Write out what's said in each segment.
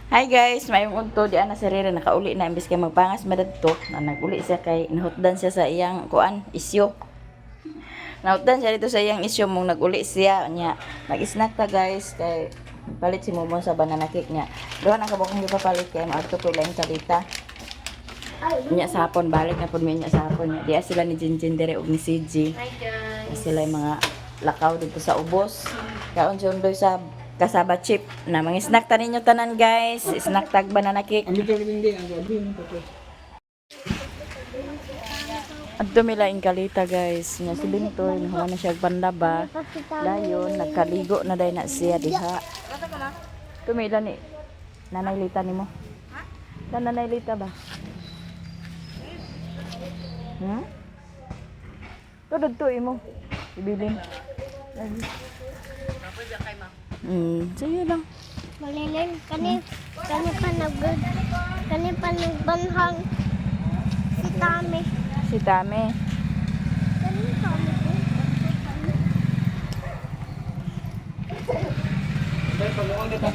Hi guys, mayong udto di ana si Rere nakauli na imbes kay magpangas madadto na naguli siya kay nahutdan siya sa iyang kuan isyo. Nahutdan siya dito sa iyang isyo mong naguli siya nya. Nag-snack ta guys kay palit si Momon sa banana cake niya. Duha na ka bukong gipapalit kay maadto ko laing kalita. Nya sa hapon balik na pud mi nya sa hapon nya. Diya sila ni Jinjin dire ug ni CJ. Hi guys. Sila yung mga lakaw dito sa ubos. Kaon si Undoy sa kasaba chip na mga snack ta ninyo tanan guys. Snack tag banana cake. Ang ito hindi ang gabi ang tapos. Adto mila in kalita guys. Nya si Bintoy nahuman na siya og pandaba. Dayon nagkaligo na day na siya diha. Tumila ni Nanay Lita nimo. Ha? Nanay Lita ba? Tudod to imo. Ibilin. Sige lang. Malilin kani kani pa nag kani pa nagbanhang si Tami. Si Tame. Kani Tami ko.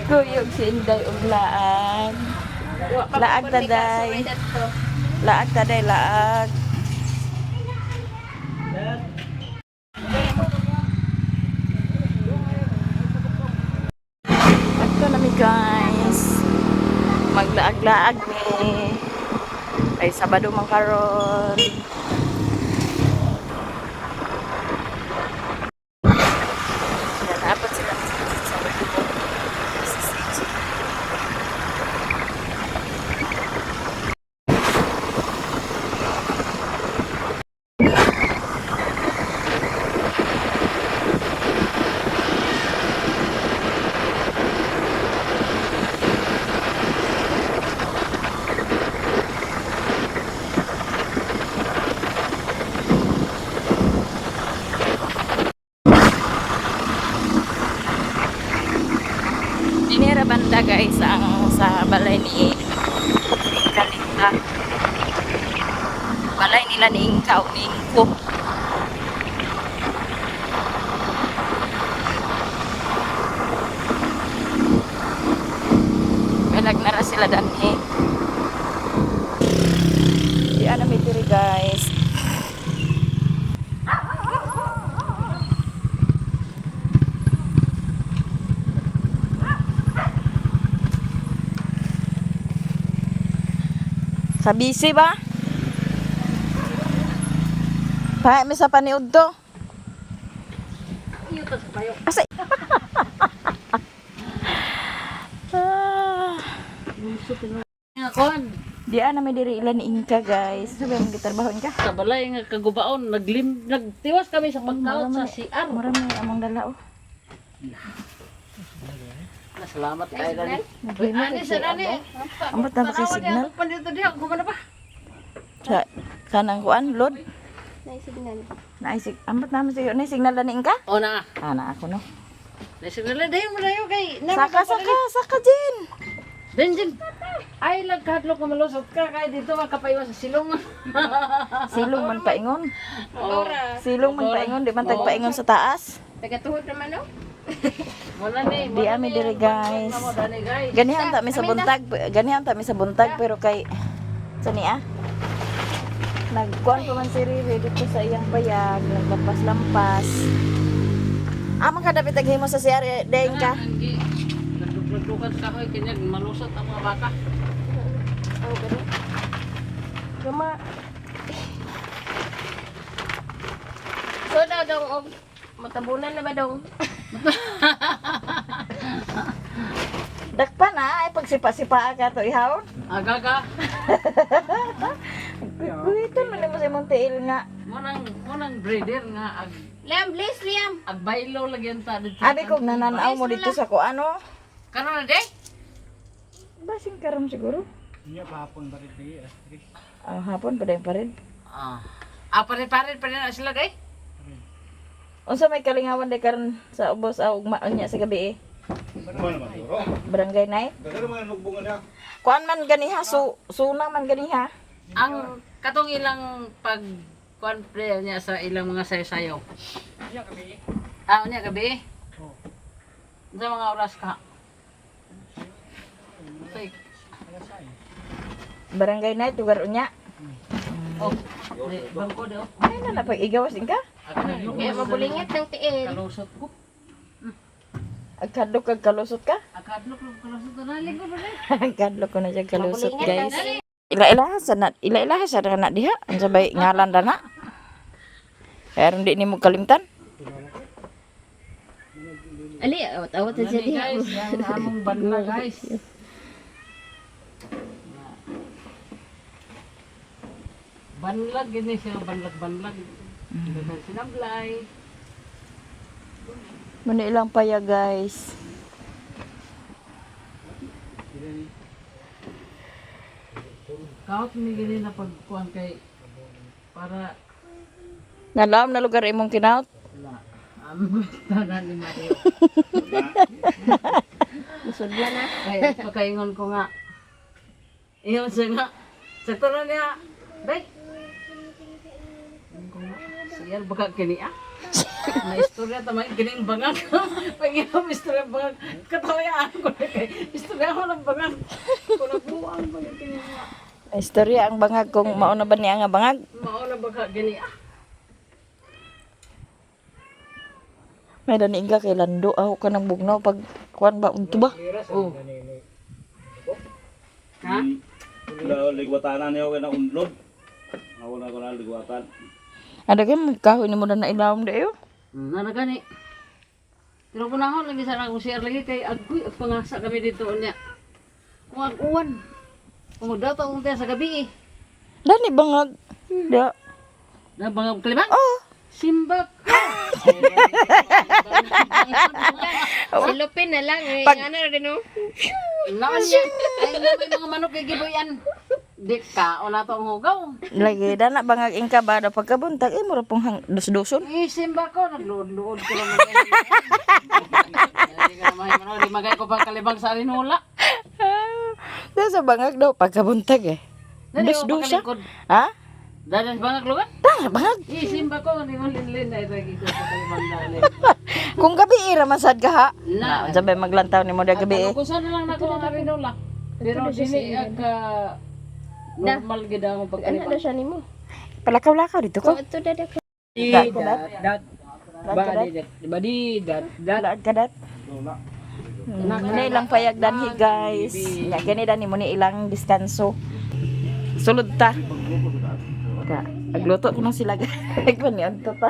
Kuyog si Inday og laag. Laag taday. Laag taday, laag. Adto na mi guys. Maglaag-laag mi. Ay Sabado man karon. Dapat sila sa si CJ. Dinera banda guys ang sa balay ni Kalinta. Balay nila ni Inka o ni Inko. Melag na ra sila danhi. Di ana may diri guys. Sa busy ba? Pa, may sa paniud to. Asa? Ah. Nga kon, Di ana may diri ilan ni Inka guys. Sabi mo gitrabaho Inka. sa balay nga kagubaon, naglim nagtiwas kami sa pagkaot sa CR. Mura may among dala oh. Na, salamat kay dani. Naglima Ani kay sa dani. Ambot na ba kay signal? Pan dito diha, gumana pa. Sa kanang kuan load. Nay signal. Naay sig ambot na mo siguro na signal na ni Inka. O na. Ah, na ako no. Na signal dayon mo dayo kay Saka saka saka Jin. Din din. Ay lang kadlok ka malusot ka kay dito makapaiwas sa silong. Silong man paingon. Oh. Silong man paingon, di man tagpaingon sa taas. Tagatuhod naman no. Muna ni. Di ami diri guys. Mo dani guys. Ganihan ta mi sa buntag, ganihan ta mi sa buntag pero kay sa niya. Nagkuan pa man si Riri dito sa iyang bayag, naglampas-lampas. Amang ka dapat taghimo sa CR deng ka. Nagdugdugan sa kahoy kanya malusot ang mga baka. Oh, gani. Gama. So daw dong og matabunan na ba dong? Dakpa na ay pagsipa-sipa ka to ihawon. Aga ka. Kuiton man nimo sa imong tiil nga. Munang breeder nga ag Liam, please Liam. ag baylo lagi ta dito. Abi kog nananaw mo dito sa kuan oh. Karon na day. Basing karon siguro. Niya pa hapon ba rin lagi alas 3. Ah, hapon pa pa rin. Ah. Ah, pare-pare pa na sila day. Unsa may kalingawan day karon sa ubos ah, ugma unya sa gabi eh. Ano naman siguro? Barangay night. Daghan mga nugbungan na. Kuan man ganiha su suna man ganiha. Ang katong ilang pag kuan prayer niya sa ilang mga sayo-sayo. Niya kami. Ah, unya gabi. Oh. Sa mga oras ka. Tay. Barangay na lugar unya. Oh, di, bangko di oh. Ay na na pag igawas ka. Kaya mabulingit ng tiil. Kalusot ko. Agkadlok kag kalusot ka. Akadlok lang kalusot na linggo ba rin? Agkadlok ko na siya kalusot, Mabulingit ng guys. tiil. Ila-ilaha sa na, ila-ilaha sa na diha. Unsa bay ngalan ra na? Pero hindi nimo kalimtan. Ali, awat-awat sa siya Nani diha. guys, ang among banla guys. Banlag gini siya, banlag-banlag. Dagan sinablay. Muna ilang paya, guys. Kaut ni gini na pagkuhan kay para Nalaom na lugar imong kinaot. wala. Ang gusto na ni Mario. Musudla na. Kay pagkaingon ko nga. Ingon siya nga. Sakto na niya. Bay. Ingon ko nga. Siya baka kini ah. Na istorya tama kining bangag. Pag istorya bangag. Katawayaan ko na kay istorya ko ng bangag. Kuno buang ba yung kini nga. Istorya ang bangag kung mauna ba niya nga bangag. Mao na baka gini ah. May dani ka kay lando aw ka nang bugnaw pag kuan ba unto ba? Oh. Ha? Ligwatanan niyo na unlod. Ako na ko na ligwatan. Ada kay kahoy nimo na nailawom dayo. Nana gani. Pero kunahon lagi sa akong share lagi kay agoy ag pangasa kami dito unya. Kung ag-uwan. Kung magdato akong tiyan sa gabi eh. Dani bangag. Da. Na bangag kalibang? Oh. Simbak. Silupin na lang eh. Pag- Ano rin oh. Naman niya. Ay na may mga manok kay gibuyan. Di ka o na to ang hugaw. Lagi dana bangag ingka ba daw pagkabuntag eh mura pong hang dus-duson. Eh, simba ko, nagluod-luod ko lang. Hindi ka naman, manok, di magay ko pang kalibang sa alinula. Da sa bangag daw pagkabuntag eh. Dali, oh, Dus-dusa. pakalikod. Ha? Dali, sa bangag lugar? Dana bangag. Eh, simba ko, hindi mo linlin na ito. Ikaw sa kalibang dali. Kung gabi ira man sad ka ha. Na. Unsa bay maglantaw nimo da gabi eh. Kusa na lang nako ang arinula. Pero dili ag normal gid ako Ano pagkalibang. na siya nimo? Palakaw-lakaw dito ko. Ito dada ka. Dat dat Dat dat badi dat dat. dat kadat. Muna ilang payag danhi guys. Ya kini dani mo ni ilang diskanso. Sulod ta. Ta, agluto ko na sila guys. Paniadto ta.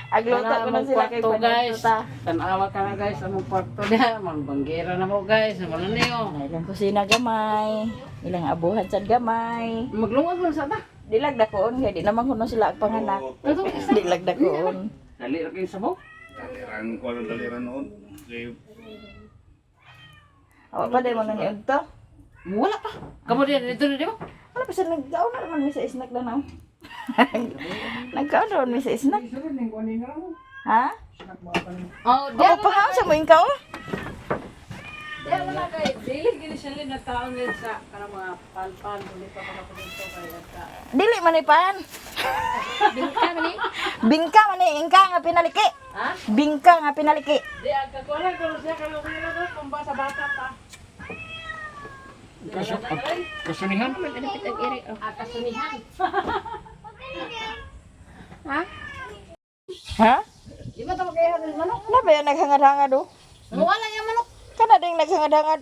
Agluto ko na sila kay kwarto guys. paniadto ta. Tanawa ka na guys among kwarto niya. Mangbanggera na mo guys. Ano niyo? Ilang kusina gamay, ilang abuhan sad gamay. Maglungag man sa ta. Dilag dakoon kay di naman kuno sila ang panganak. Dilag dakoon. Dali ra kayo sabaw. Daliran ko na daliran noon. Kay Awa pa day mo na niadto. Wala pa. Kamo din dito na di ba? Wala pa siya nagkaon na naman mi sa snack na na. Nagkaon na mi sa snack. Ha? Oh, Ako pa ha sa mo ingka oh. Di wala kay dili gini siya lin nagkaon din sa kanang mga palpan uli pa ka dito kay ka. Dili man ni pan. Bingka man eh. Bingka man ni ingka nga pinaliki. Ha? Bingka nga pinaliki. Di ang kakuha ko siya kanang mga kumba sa bata pa. kasunihan. Man adapit ang iri oh. Ah, kasunihan. Ha? Ha? Di ba tawag kaya ng manok? Wala ba yan naghangad-hangad oh? Wala yung manok. Kana ding naghangad-hangad.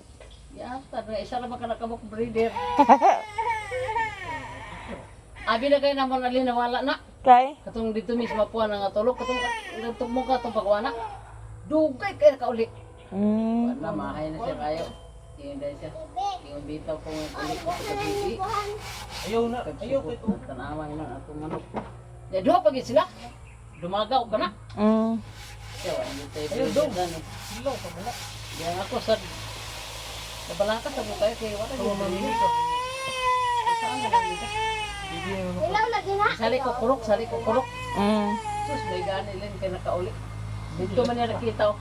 Ya, tabi isa ra ba ka nakabok breeder. Abi na kayo namon alin nawala na. Kay Katong dito mismo mapuan nga tulog katong nagtugmong ka atong pagwana. Dugay kay nakauli. Wala mahay na siya kayo. Ingon dahil siya. Ingon bitaw ko nga uli ko sa gabi. Ayaw na, ayaw kay Pagsugot na tanawa na atong manok. Ya duha pa gid sila. Dumagaw ka na. Siya wala gyud tayo breeder gani. Diyan ako sa Nabalaka sa mukha kay wala gyud breeder. Saan na lang dito? Ilaw lagi na. Sali ko kurok, sali ko kurok. Sus, may gani lang kay nakauli. Dito man niya nakita oh.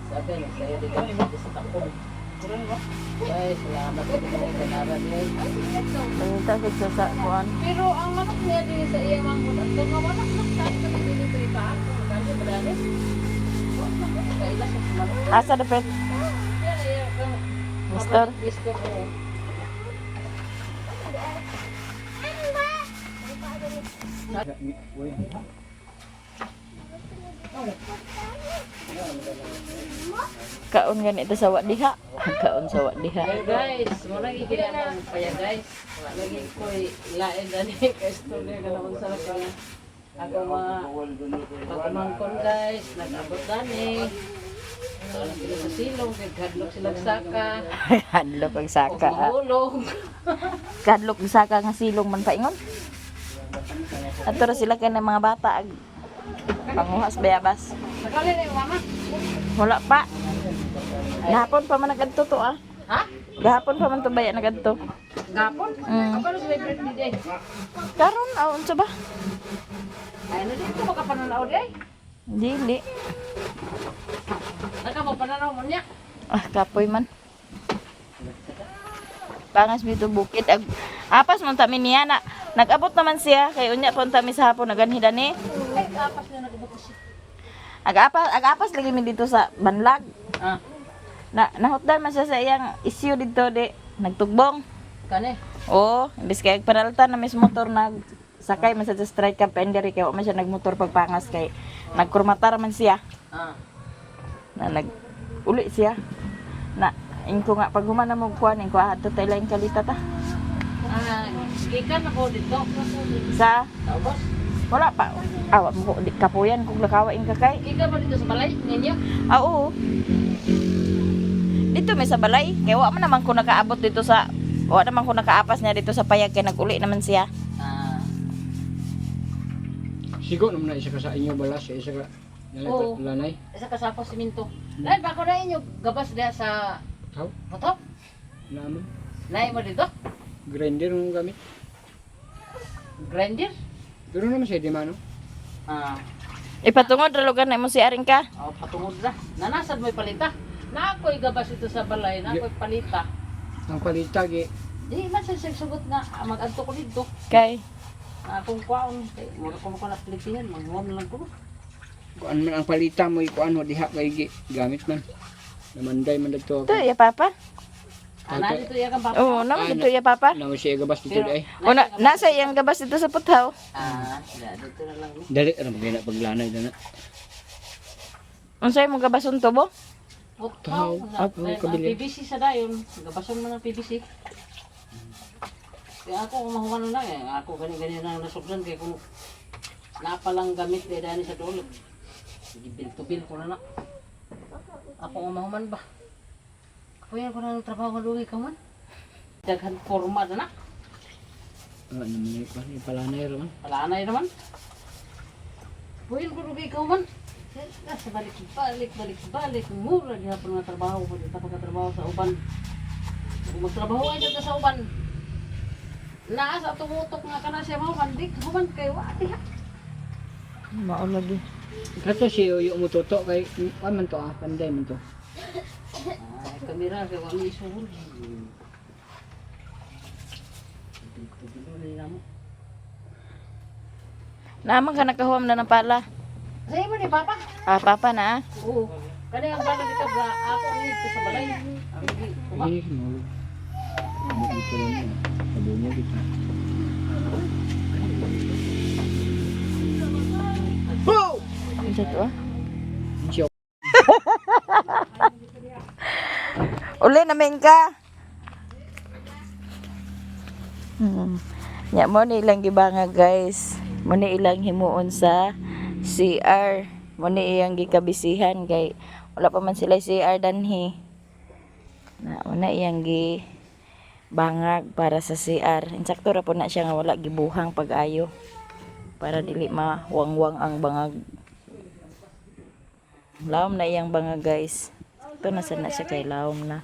Sabi na sa'yo dito sa takong. Ay, salamat sa kanya kanara niya. Pangita sa sa kuan. Pero ang manok niya din sa iya manghud at kung wala na tayo kami dito sa itaas, kung magkano ba dali? Wala na, kaila sa manok. Asa dapit? Nestor. Nestor, oo. Kaon ganito sa wadiha. Kaon sa wadiha. Hey guys, muna gigil akong paya, guys. Wala lagi ko'y lain dani kay istorya ka naman sa kanya. Ako mga pagmangkon, guys, nag-abot dani. Wala sila sa silong, nagkadlok sila sa saka. Hadlok ang O saka. Ah. mahulog. Kadlok ang saka nga silong man paingon. Ato ra sila kay ng mga bata ag panguhas bayabas. Sakali na yung mama. Wala pa. Gahapon pa man nagadto to ah. Ha? Gahapon pa man to baya nagadto. Gapon? Mm. Ako na sila birthday day. Karon aw unsa ba? Ay, ano dito makapananaw day? Dili. Naka mo pananaw mo niya. Ah, kapoy man. Pangas dito bukid. Ag, apas man tami niya na. Nag-abot naman siya kay unya pa unta mi sa hapon naganhi dani. Ay, apas na nag-abot siya. Ag-apas ag-apas lagi mi dito sa Banlag. Ah, Na nahutdan man siya sa iyang issue dito di nagtugbong. kani. Oo, imbis kay panalta na mis motor nag sakay man sa strike camp enderi kay wa man siya nagmotor pagpangas kay nagkurmatar man siya. Ah. Na nag uli siya. Na ingko nga pag human na mo kuan ingko adto tay laing kalita ta. Ah, gikan ako dito. Sa Tapos, wala pa awa mo ko di kapuyan kung lakawa ing kakay. gikan mo dito sa balay ninyo? Ah, oo. Dito may sa balay. Kay wa man naman ko nakaabot dito sa wa naman ko nakaapas niya dito sa payag kay naguli naman siya. Ah. Sigo naman na isa ka sa inyo balas, isa ka Oo. lanay. Isa ka sa siminto. Nay, bako na inyo gabas diha sa How? motor. Naman. Nay mo dito. Grinder mo gamit. Grinder. Pero naman siya di mano. Ah, Ipatungod ra lugar na imo si aring ka. oh, patungod na. Nanasad mo'y palita. Na ako'y gabas ito sa balay, na ako'y palita. Ang palita gi Di man sa sugot nga ah, mag-adto ko dito. Kay Na akong kwaon kay mura ko ko na plitihan, maghuwam lang ko. Kuan man ang palita mo kuan ho diha kay gi gamit man. Namanday man dito to ya papa. Ah, na dito iya kang papa. Oo, naman dito ya papa. Naman siya gabas dito Pero- ay. O na, nasa iyang gabas dito sa puthaw. Ah, sila dito na lang. Dali ra magina paglanay dana. Unsay mo gabason to bo? Putaw. Ah, Ang kabili. PVC sa dayon. Gabason man ang PVC. Kaya ako kumahuman na lang eh. Ako gani-gani na nasugdan kay kung napalang gamit kay dani sa dulo. Gibil to bill ko na na. Ako kumahuman ba? Kuya ko na ng trabaho nga lugi ka man. Daghan forma na na. Ah, naman ni kuan palanay ra man. Wala na yun naman. Buhin ko lugi ka man. Sa balik, balik, balik, balik. Mura gihapon nga trabaho ko. Dito pagkatrabaho sa uban. Kung magtrabaho ay dito sa uban. Naa sa tumutok nga ka na siya mo, kandik, human kay wa diha. Mao lagi. Kato si uyo mututo kay kuan man to ah, panday man to. Ay, kamera kay wa mi isuhol. Naman ka nakahuam na ng pala. Sa imo ni papa? Ah, papa na ah. Oo. Kani ang bala dito bra, ako ni dito sa balay. Ang kuha. Eh, mahulog. Dito lang yan. Sabungo dito. Unsa to ah? Siya Uli na ka. Ya mo ni ilang gibanga, guys. Mo ni ilang himuon sa CR. Mo ni iyang gikabisihan kay wala pa man sila CR danhi. Na mo na iyang gi bangag para sa CR. Insakto ra po na siya nga wala gibuhang pag-ayo para dili mawangwang ang bangag. Lawom na iyang bangag, guys. Ito nasa na siya kay lawom na.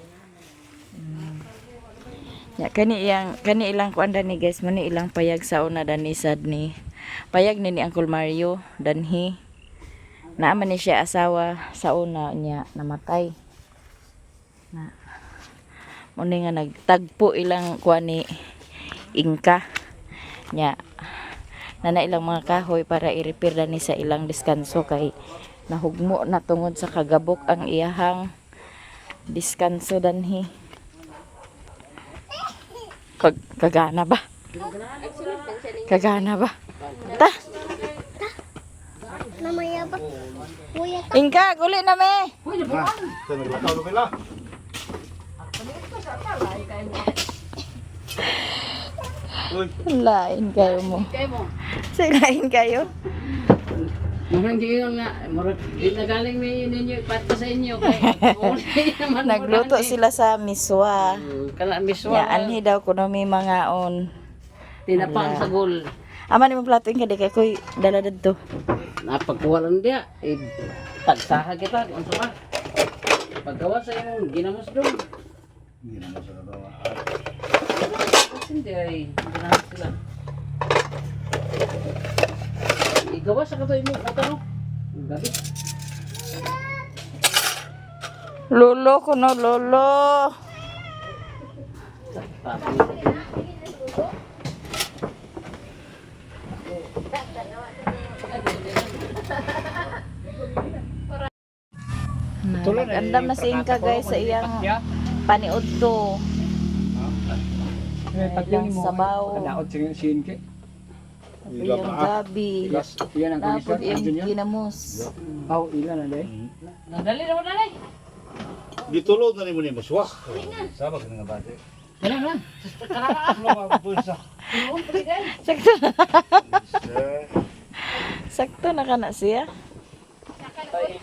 Ya, kani iyang kani ilang kuan dani, guys, mo ni ilang payag sa una dani sad ni. Payag ni ni Uncle Mario danhi. Naaman ni siya asawa sa una niya namatay. Na mo ni nga nagtagpo ilang kuan ni Inka. Nya nana ilang mga kahoy para i-repair dani sa ilang diskanso kay nahugmo na tungod sa kagabok ang iyahang diskanso danhi. Kagana ba? Kagana ba? Ta! Namaya ba? Kuya. Ingka, guli na me! Ito, naglakaw na pila. Uy, Lain kayo mo. Say, lain kayo. Murang giingon nga, murag di na galing may ninyo ipato sa inyo kay uli naman mo Nagluto na ni. sila sa miswa. Kana miswa. Ya, anhi daw kuno may mga on. Tinapa ang sagol. Ama ni mo plato ingka di kay koy dala dadto. Napagkuha lang diya, eh, tagsaha kita unsa ba? Paggawa sa imong ginamos dong. Hindi naman sa nagawa. Hindi ay ginamos sila. Igawa sa kato imong uta no. Ang Gabi. Lolo kuno lolo. Nag-andam na si Inka guys sa iyang paniod to. Ilang sabaw. Kanaot sin ke. Iyang gabi. Iyan ang Tapos komisyon. iyang Andun yan. ginamos. Aw, ila na day. Nadali na mo dali. Gitulog na ni mo ni Muswa. Sama ka nga bate. Wala na. Ano ba bulsa? Sakto na. Sakto na ka na siya.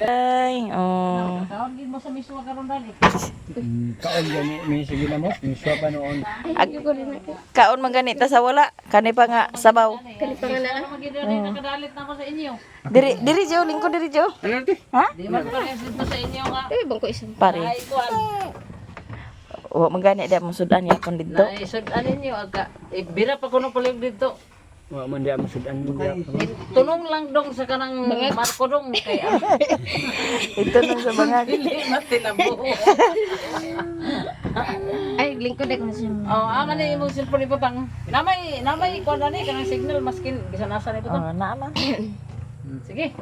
Ay, oh. Kaon gid mo sa miswa karon dali. Kaon gani may sige na mo. Miswa pa noon. Ag kaon man ganita sa wala, kani pa nga sabaw. Kani pa nga na. Ano magid dali nakadalit na ko sa inyo. Diri diri Jo, lingkod diri Jo. Ano ti? Ha? Di man pa dito sa inyo nga. Ay, bangko isang. Pare. Ay kuan. Wa man gani di mo sudan yapon didto. Na isod-an ninyo aga. Eh, bira pa kuno palihog dito. Wa man di mo sudan mo diya. Tunong lang dong sa kanang Marco dong kay ang Ito nang sa bangag. dili matinabo. Ay, lingkod ako na siya. Oh, ama ni imong cellphone iputang. Namay namay kuan ani kanang signal maskin bisan asa ni putang. Oh, naa man. Sige.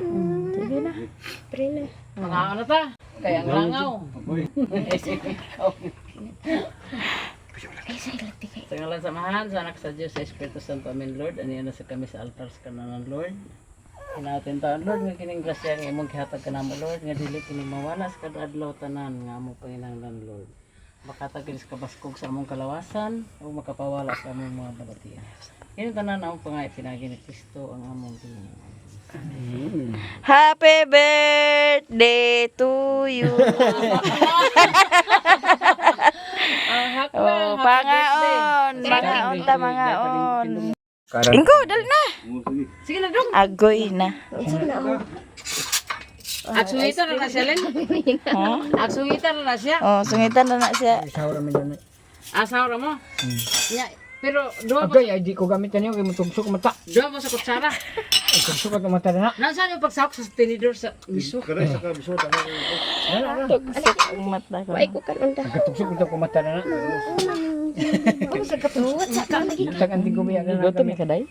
Sige na. Pre na. Mga ano ta? Kay ang langaw. Ay, sa ilagti kay. Sa ngalan sa Amahan, sa Anak sa Diyos, sa Espiritu Santo, Amen, Lord. Aniya na sa kami sa altar sa kananan, Lord. Hinatin taon, Lord, nga kining grasya nga imong gihatag kanamo, Lord, nga dili kini mawala sa kada adlaw tanan nga among panginahanglan, Lord. Makatag kini sa kabaskog sa among kalawasan o makapawala sa among mga balatian. Kini tanan among pangay pinagi ni Kristo ang among Ginoo. Happy birthday to you. Oh, pangaon, mangaon ta mangaon. Karan. Ingko, dali na. Sige na dong. Agoy na. At sungita na na siya, Len. Ha? At sungita na na siya. Oh, sungitan na na siya. Sahur man dyan. Asawa mo. Nya, pero duha mo, Agay, ay di ko gamit niyo kay mutugsok mata. duha mo sa kutsara. Ay tugsok at mata na. Nasaan yung pagsahok sa tinidor sa miso? Kare sa ka biswa ta. Tugsok ang mata ko. Ay, ko kan unda. Nagatugsok ito ko mata na. Tuwat sa ka lagi. Tag anting ko biya na. Gutom ni kaday?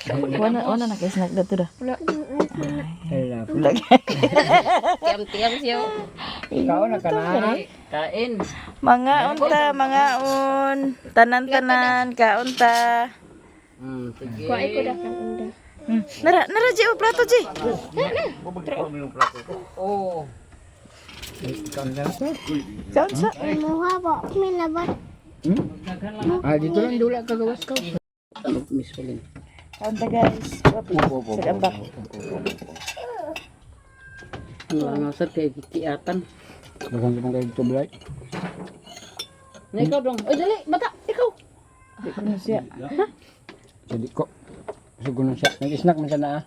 Wala wala na kay snack dato da. Ay la. Tiam-tiam siya. Kaon na kana. Kain. Mga unta, mga un. Tanan-tanan, kaunta. Sige. Kuha ko da kan unda. Nara, nara Ji, oh, plato Ji. Oh. Kaon na. Kaunsa? Muha ba? May labat. Ah, dito lang dula kagawas ka. Ano miso Len? Kaunta guys. Sa ambak. Ano ang sir kay kikiatan. Daghang ko kayo dito blay. Na ikaw dong. Oy dali, bata, ikaw. Ano siya? Sa di ko. Sugo na siya. Nag-snack man siya na ah.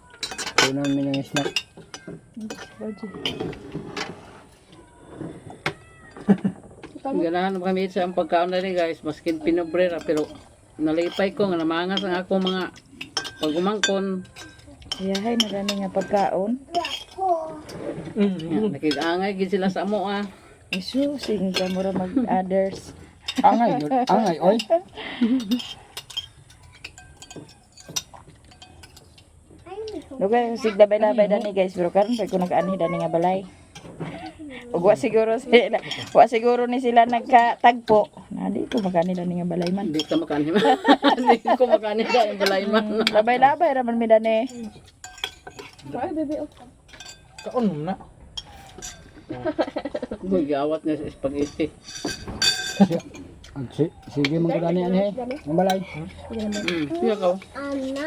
Kunan mi ng snack. Ganahan mo kami sa ang pagkaon na rin guys, maskin pinobrera pero nalipay ko nga namangas ang akong mga pagumangkon. Yahay, marami nga pagkaon. Nga, Nakig-angay gid sila sa amo ah. Isu, sige ka mura mag-others. Angay, yun. Angay, oy. Dugay sig labay-labay dani guys, pero karon pag ko nag-anhi dani nga balay. Ug wa siguro sila, wa siguro ni sila nagkatagpo. Na di ko makanila ni nga balay man. Hindi ka makanin. Hindi ko makanin ang balay man. Labay-labay ra man mi dani. Ay, bebe, oh. Kaon mo na. Gawat niya sa spaghetti. Sige, mga gani ani. Ang balay. Siya ka. Ana.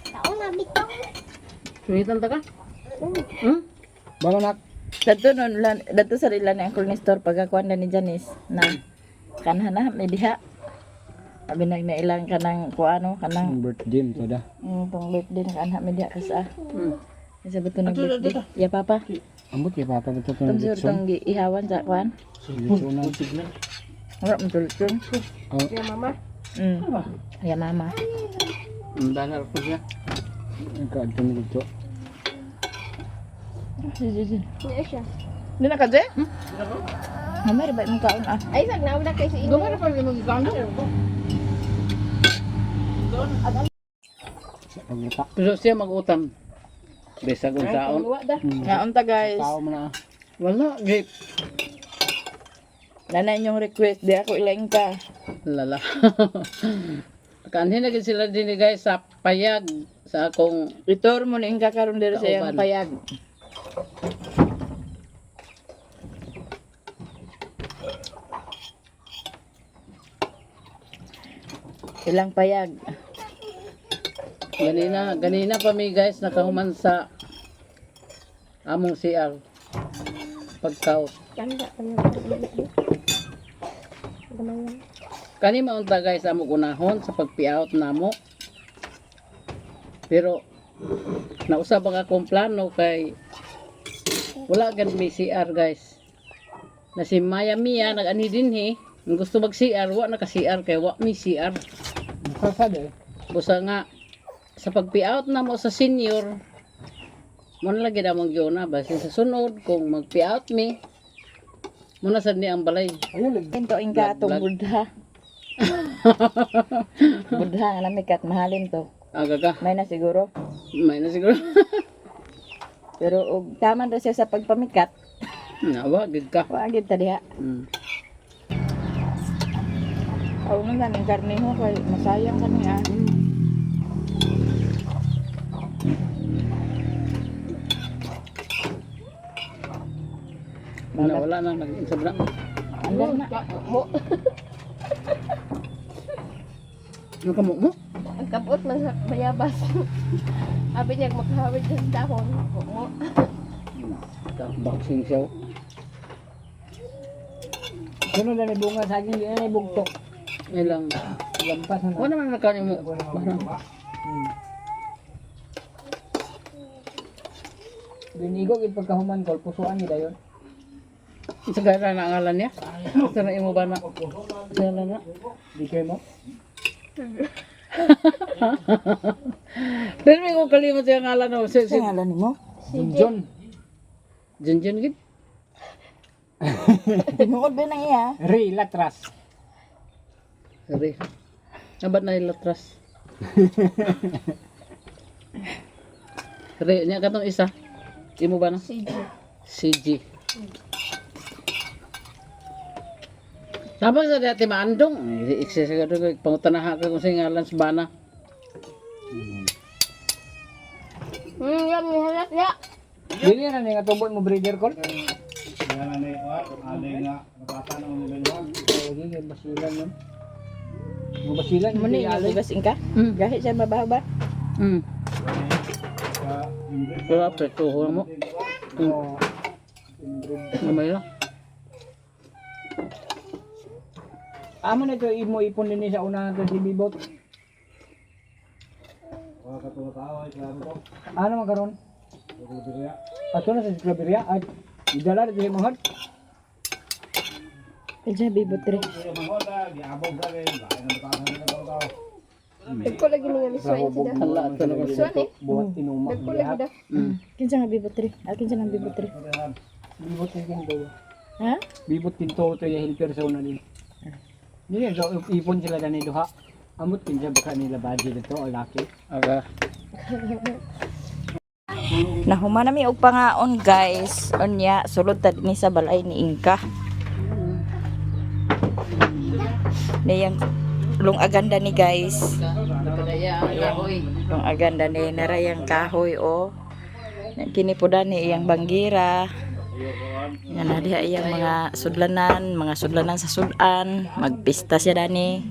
Taon na bitong. Sungitan ta ka? Hmm? Balanak. Dadto nun, dadto sa ila ni Uncle Nestor pagkakuan na ni Janice na kanha na may diha. Abi nag na ilang kanang kuano kanang Ang birthday mo to da. Tong birthday na kanha may diha kasi ah. Isa ba to nag Ato, ato, birthday? Ya papa. Ambot kay papa ba to Tong ng sur litson? tong giihawan sa kuan. Litsonan. Wala mo tultong. Oh, Ya, mama. Ya mama. Danar ko siya. kaadto mi dito. Si si. Niya siya. Di na ka je? Mamay ba imong kaon ah. Ay, sag nauna kay si Ino. Gumara pa rin mag-ikaon. Sa pagluta. Pero siya mag-utam. Bisag unsaon. Luwa da. Ngaon ta guys. Tao mo na. Wala, gay. Nana inyong request di ako ilaing ka. Lala. Kaanhin na gid sila din guys sa payag sa akong Itur mo ni ingka karon diri sa iyang Kauban. payag. Ilang payag. Ganina, ganina pa mi guys nakahuman sa among CR. Pagkaw. Ganda pa niya. Gamay lang. Kani maunta guys amo gunahon sa pagpi-out namo. Pero nausab ang akong plano kay wala gid may CR guys. Na si Maya Mia nag-ani dinhi, ang gusto mag CR wa naka CR kay wa mi CR. Sasad eh. Busa nga sa pagpi-out namo sa senior mo na lagi namang giuna basin sa sunod kung magpi-out mi mo na sad ni ang balay. Ayun lagi. Into ingka atong Vlog, Buddha. Buddha nga namikat mahalin to. Aga ka. May na siguro. May na siguro. Pero og taman ra siya sa pagpamikat, Nawa gid ka. wa gid ta diha. Aw nga ganing karne ho kay masayang kani ah. Wala, wala na nag-insab na. Andar na. Mo. Ano ka mo mo? Ang kabot man sa bayabas. Abi niya makahawid sa dahon. Mo. Boxing siya. Sunod na ni bunga sa akin, di na ni bugtok. Ilang. Lampas na. Wala naman nagkanin mo. Binigo gid pagkahuman kol pusuan gid ayon. Sa gara na ang ngalan niya? Sa na imo ba na? Sa ngalan na? Di kay mo. Pero may kong kalimot sa ngalan no. Si, si, Sa ngalan nimo? Junjun. Junjun gid. Tinuod ba nang iya? Ray Latras. Sorry. Nabat na ilatras. Re, niya katong isa. Imo ba na? CG. CG. Tapos sa dati maandong. Ikse sa kadto pangutanaha ka kung sa ngalan sa bana. Yan, nihalat ya. Dili na ni nga tubo mo breeder kol. Yan ani ani nga nabasa na mo bilhan. Lagi kay basilan man. Mo basilan Mo ni alay. bugas ingka? Gahi siya mabaho ba? Pero apreto mo. Oo. Gamay lang. Amo na ito imo ipon dinhi sa una to si Bibot. Wala ka to tao ay klaro to. Ano man karon? Ato na sa Claveria at idala dito sa manghod. Kaya bibot re. Kaya manghod giabog ra kay lain ang batasan nila tao tao. Nagko lagi ni nga misuan sila. Hala ato na ko. Misuan eh. Buhat tinuma. Nagko lagi da. Kinsa nga bibot re? Ah, kinsa nga bibot re? Bibot yung kinto. Ha? Bibot kinto to yung helper sa una din. Dili so ipon sila dani duha. Amot kinsa baka nila budget ito o laki. Aga. Nahuman na mi og pangaon guys. Unya sulod ta dinhi sa balay ni Ingka. Niyang lungagan ni, guys. Nagkadaya ang kahoy. Lungagan ni narayang kahoy oh. Kini po dani iyang banggira. Yan na diha iyang mga sudlanan sa sudan, magpista siya dani.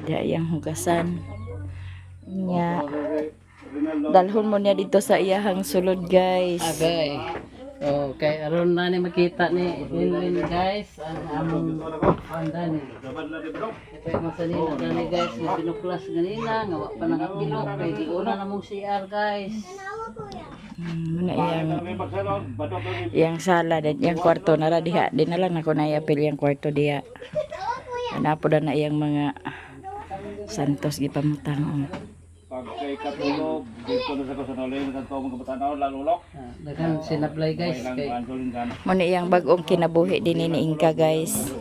Diha iyang hugasan. Nya. Dalhon mo niya dito sa iyahang sulod, guys. Agay. Okay, aron na ni makita ni Linlin, guys, ang among panda ni. Ito yung sanina dani, guys, nga binuklas ganina, nga wa pa nakapilo kay giuna na mong CR, guys. Muna iyang iyang sala din iyang kwarto nara diha. Di na lang ako naiapil iyang kwarto diha. Anapo na na iyang mga santos gipamutang. Oh. Pag kay katulog, dito na sa kusanolin, sa mga kabataan lalulok. Ah, daghan sinablay, guys, kay Ansolin kan. Muna iyang bagong kinabuhi din ni Inka, guys.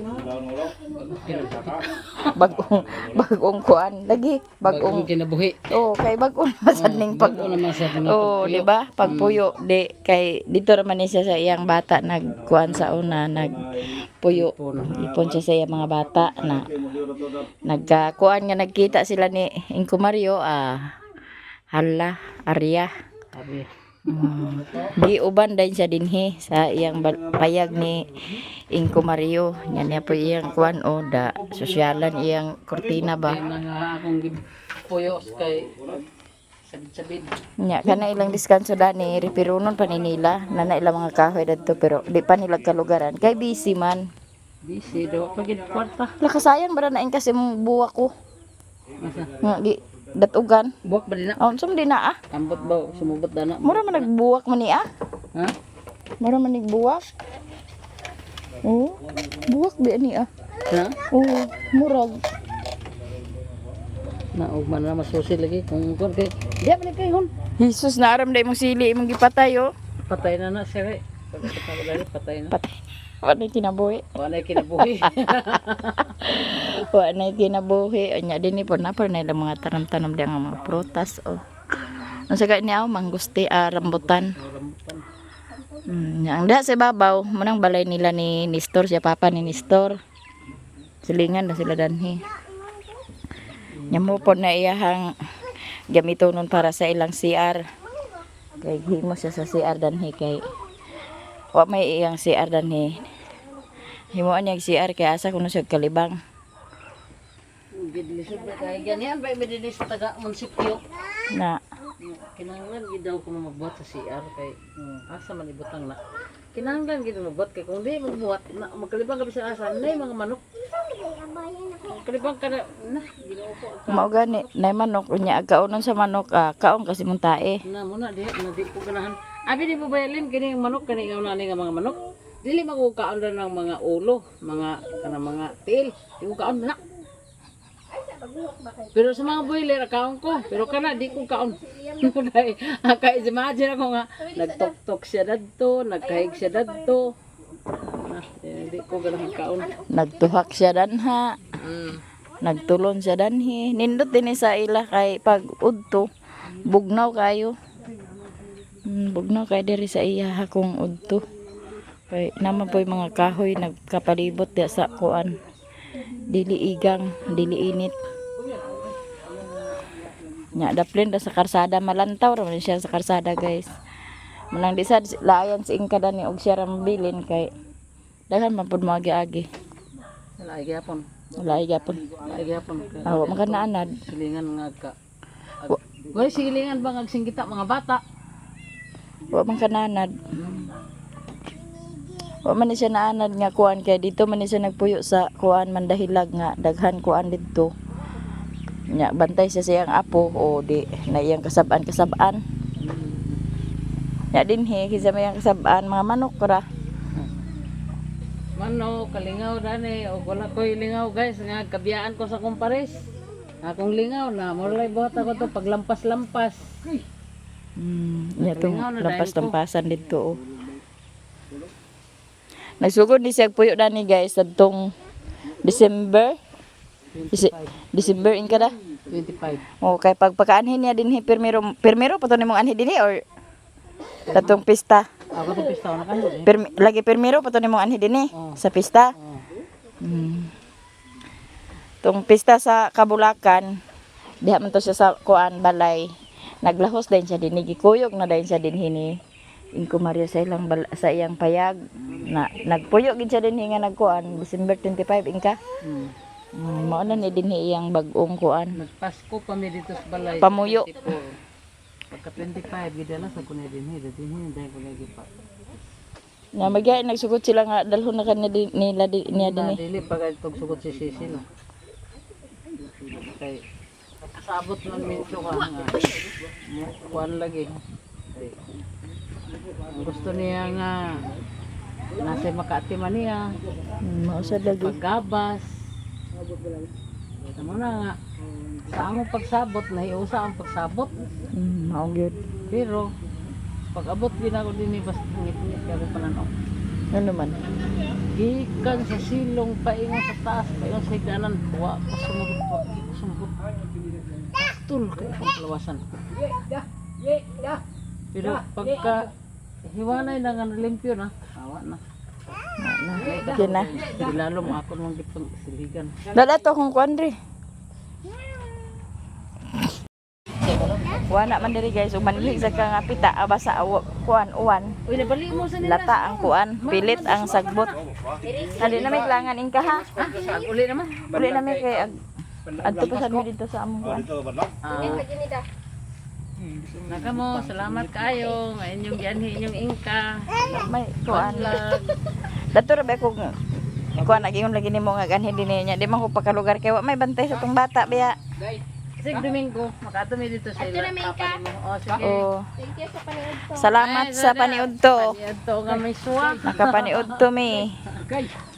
Bagong bagong kuan lagi bagong bagong kinabuhi. Oh, kay bagong naman ning pag Bago naman sa mga Oh, di ba? Pagpuyo di kay dito raman ni siya sa iyang bata nagkuan sa una nagpuyo. Ipon siya sa iyang mga bata na nagkakuan nga nagkita sila ni Inko Mario, ah, hala, arya. Sabi. Giuban din siya dinhi sa iyang payag ni Inko Mario. Nya niya po iyang kuan o da sosyalan iyang kortina ba. Kay nga akong gipuyo kay sabid-sabid. Nya kana ilang diskanso dani ripirunon pa ni nila na na ilang mga kahoy dadto pero di pa nila kalugaran kay busy man. Busy daw pa gid kwarta. Lakasayan ba na kasi mong buwak ko. Masa? Nga gi datugan. Buwak ba din na? Oh, sum di na ah. Ambot ba sumubot na na? Mura man nagbuwak man ni ah. Ha? Mura man nagbuwak. Oh, buwak ba ni ah. Ha? Oh, murag. Na ugma na masusi lagi kung kon kay di man kay hon. Jesus na aram day mong sili imong gipatay oh. Patay na na siya kay. Pagkatapos dali patay na. Patay. Wala kinabuhi. Wala kinabuhi. Wala na kinabuhi. Anya din po na po na ilang mga tanom-tanom di ang mga prutas oh. Unsa ka niya oh, manggusti ah, rambutan. Ang da sa babaw, munang balay nila ni Nestor, siya papa ni Nestor. Silingan na sila danhi. Nya mo po na iyahang gamito nun para sa ilang CR. Kay himo siya sa CR danhi kay wa may iyang CR danhi. Himuan niya ang CR kay asa kuno siya kalibang. Gidlisod ba kay ganian ba mi dinhi sa taga munisipyo. Na Kinahanglan gid daw ko magbuhat sa CR kay asa man ibutang na. Kinahanglan gid magbuhat kay kung di magbuhat na magkalibang ka sa asa na mga manok. Magkalibang ka na na Ginoo ko. Mao gani nay manok unya kaunon sa manok ah, kaon kasi mong tae. Na muna di na di ko ganahan. Abi di mo bayalin kini ang manok kani nga ni nga mga manok. Dili makukaon na ng mga ulo, mga kana mga tiil. Di ko kaon na. Pero sa mga boiler kaon ko, pero kana di ko kaon. Dahil kay imagine ako nga nagtok-tok siya dadto, nagkahig siya dadto. Na, eh, di ko ganahan kaon. Nagtuhak siya danha, nagtulon siya danhi. Nindot din ni sa ila kay pag udto bugnaw kayo. Bugnaw kay diri sa iya akong udto. Kay naman po yung mga kahoy nagkapalibot diya sa kuan. Dili igang, dili init. Nya daplin da sa karsada malantaw ra man siya sa karsada, guys. Manang di sad laayan si Ingka dani og siya ra mabilin kay daghan man pud mo agi-agi. Wala ay gyapon. Wala ay gapon. Wala ay gyapon. Ah, wa man ka naanad. Silingan nga ka. Wala silingan ba nga singita mga bata? Wa man ka naanad. Wa man ni siya naanad nga kuan kay dito man ni siya nagpuyo sa kuan Mandahilag nga daghan kuan didto. Nya bantay siya sa iyang apo o di na iyang kasab-an. Nya dinhi kinsa may iyang kasab-an mga manok ra. Mano, kalingaw dani og wala ko'y lingaw, guys, nga kabiyaan ko sa kumpares. Akong lingaw na moralay buhat ako to paglampas-lampas. Nya tong Nakalingaw na dahil lampas-lampasan didto oh. Nagsugod ni siya puyo dani, guys, adtong December. December in kada. 25. O kay pagpakaanhin niya dinhi pirmero pirmero pa to nimong anhi dinhi or katong pista. Ako to pista na kayo. Eh. Lagi pirmero pa to nimong anhi dinhi sa pista. Oh. Tong pista sa Kabulakan, diha man to siya sa kuan balay. Naglahos din siya dinhi, gikuyog na din siya dinhi ni Inko Mario sa ilang sa iyang payag na nagpuyo gid siya dinhi nga nagkuan December 25 ingka. Mao na ni dinhi iyang bag-ong kuan. Nagpasko pa mi dito sa balay. Pamuyo. 24. Pagka 25 gidala sa kunay dinhi, dinhi dahil kunay gipa. Na magyay nagsugot sila nga dalhon na kanya din, nila di, niya Na dinhi. dili pa gayud pagsugot si Sisi no. Kay sabot man minto ka nga. Kuan lagi. Kay, ang gusto niya nga nasa Makati man niya, Mao sad lagi. paggabas. Tama na nga. Sa among pagsabot, nahiusa ang pagsabot. Mao gyud. Pero pag abot din ako din basta ngit-ngit ako pananaw. Ano man? Gikan sa silong paingon sa taas, paingon sa higdanan, wa pa sumugot, wa ko sumugot. Tul kay akong kalawasan. Pero pagka hiwanay na nga limpyo na, awa na. Na, na. Na. Ilalom ako nung gipang siligan. Dala to kung kuan diri. Wala man diri guys, ug manilhig sa ka nga pita aba sa awo, kuan uwan. Uy, nabali mo sa nila. Lata ang kuan, pilit ang sagbot. Dali na may klangan ingka ha. Ah, uli naman. Uli na may kay adto pa sad mi dito sa among Oh, kuan. dito ba lang? Ah. Naka mo, salamat kayo. Nga inyong gianhi inyong ingka. May kuan. Vlog. Dato ra ba kung kuan nagingon lagi nimo nga ganhin din niya. Di man ko pakalugar kay wa may bantay sa tong bata biya. Kasi Domingo, makatumi dito sa ila. Papa nimo. Oh, sige. Oh, Thank you sa panood ko. salamat sa paniud to. Paniudto nga may suwa. Nakapaniud to mi.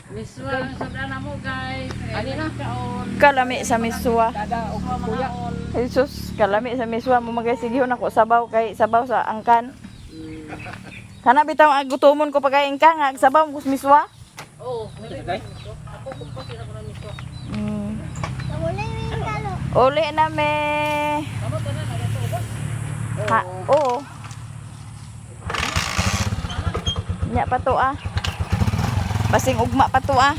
May suwa ang sudana mo, guys. Ani na kaon. Kalami sa miswa. Dada o kuya. Jesus, kalami sa miswa mo magay sige nako sabaw kay sabaw sa angkan. Kana bitaw ang gutomon ko pagkain ka nga sabaw mo miswa. Oo. Wala yung talo. Uli na me. Ha, oo. Nya pa to ah. Basing ugma pa to ah.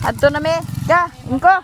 Adto na me. Ka, ingko.